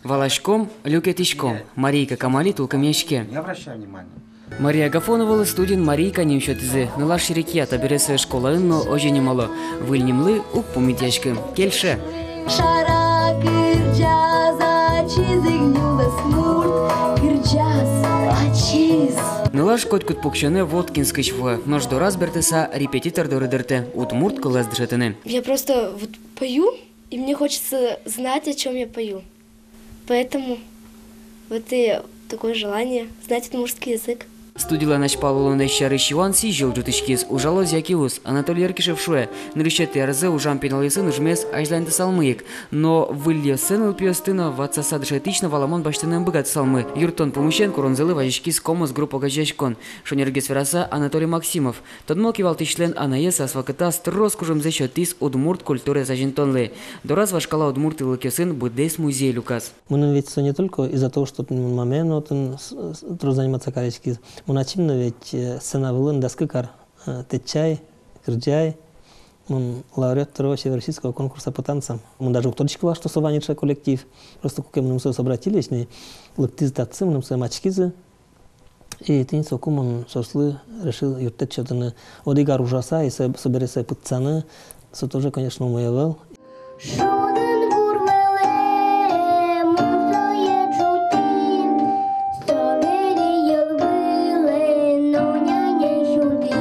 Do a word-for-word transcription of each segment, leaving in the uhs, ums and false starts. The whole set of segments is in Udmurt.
Валаськом, люкетӥськом. Марийка Камали тулкымъяське. Не обращай внимания. Мария Агафоновалы студиын Марийка ним сётӥзы. Нылаш серекъя, табере сое школаын но озьы нимало. Выль нимлы уг пумитъяськы. Кельше. Шара кырӟаз ачиз ик нюлэс мурт, кырӟаз ачиз. Нылаш котькуд пуксёнэ Воткинскысь вуэ, нош дораз бертыса репетитор доры дыртэ удмурт кылэз дышетыны. Я просто вот пою, и мне хочется знать, о чём я пою. Поэтому вот и такое желание знать удмуртский язык. Студилэн азьпал улонэз сярысь юан сӥзьыл ӝутӥськиз, ужалоз яке уз. Анатолий Еркишев шуэ, нырысетӥ арзэ ужам пиналъёсын ужмес азьланьтысалмы ик. Но выльёссэ нылпиосты но ватсаса дышетӥсь но валамон басьтыны ӧм быгатысалмы. Юрттон пумысен куронзылы вазиськиз «Комос» групп огазеяськон. Шонергес вераса, Анатолий Максимов. Тодмо кивалтӥсьлэн анаез ас вакытаз трос кужымзэ сётӥз удмурт культураез азинтонлы. Дораз вашкала удмурт йылолыкъёсын быдэс музей люказ. Мыным ведь со не только из-за того, что мон мамае но отын с-, с-, трос заниматься кариськиз. Мон ачим но ведь, э, сцена вылын дас кык ар, э, тэтчай, кырӟай. Мон лауреат второго всероссийского конкурса по танцам. Мон даже уг тодӥськы вал, что со вань ӵе коллектив. Просто куке мыным соос обратились ни, лыктӥзы татчы, мыным сое мачкизы. И тӥни соку мон соослы решил юрттэт сётыны. Одӥг ар ужаса, и со-, собере сое пытсаны, со тоже, конечно, умой ӧвӧл. Шудын вур вылэм, мон сое ӝутӥ, стробери йӧл вылэ но нянен сюдӥ.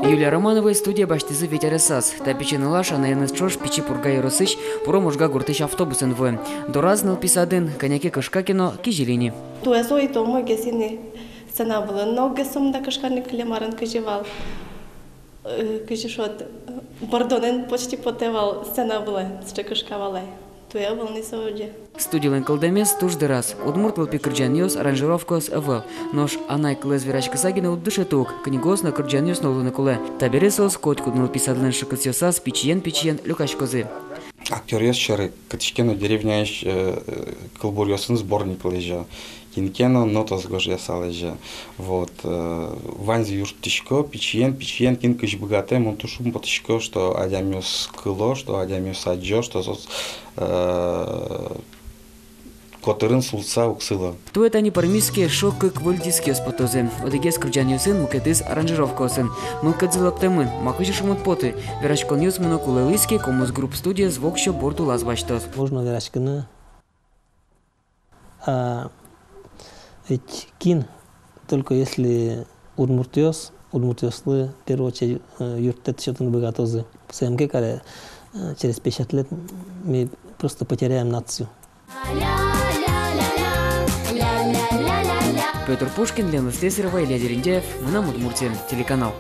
Юлия Романовалэсь студие басьтӥзы вить аресаз. Та пичи нылаш анаеныз ӵош Пичи Пурга ёросысь Пуро-Можга гуртысь автобусэн вуэ. Дораз нылпи садын кӧня ке кышка ке но, кизили ни. Туэ со итомы гес ини сцена вылын но гес сомында кышканы кылем арын кызьы вал. Э, кызьы шуод, э, бордонэн почти потэ вал сцена вылэ, сыӵе кышка вал ай. Туэ ӧвӧл ни со озьы. Студилэн кылдэмез туж дыраз. Удмурт нылпи кырӟанъёс, аранжировкаос ӧвӧл. Нош анай кылэз вераськыса гинэ уд дышеты ук, книгаос но кырӟанъёс но улыны кулэ. Табере соос котькуд нылпи садлэн шыкысъёсаз пичиен-пичиен люкаськозы. Актёръёс сьӧры кытысь ке но деревняысь, э, э, кылбуръёсын сборник лэзё, кин ке но нотаос гожъяса лэзё. Вот, э, ваньзы юрттӥсько, пичиен, пичиен, кин кызьы быгатэ. Мон туж шумпотӥсько, что адямиос кыло, что адямиос адӟо, что соос, э, котырын султыса уг сыло. Туэ тани пӧрмиз ке, эшшо кык выль дискъёс потозы. Одӥгез кырӟанъёсын, мукетыз аранжировкаосын. Мылкыдзы лаптэмын, ма кызьы шумпот поты. Вераськонъёс мыно кулэ луиз ке, «Комос» групп студиез воксё борд улаз басьтоз. Можно вераськыны. А ведь кин, только если удмуртъёс, удмуртъёслы в первую очередь, э, юрттэт сётыны быгатозы. Соин ке каре, э, через пятьдесят лет мы просто потеряем нацию. Пётр Пушкин, Лена Слесарева, Илья Дерендяев, «Мынам Удмуртие» телеканал.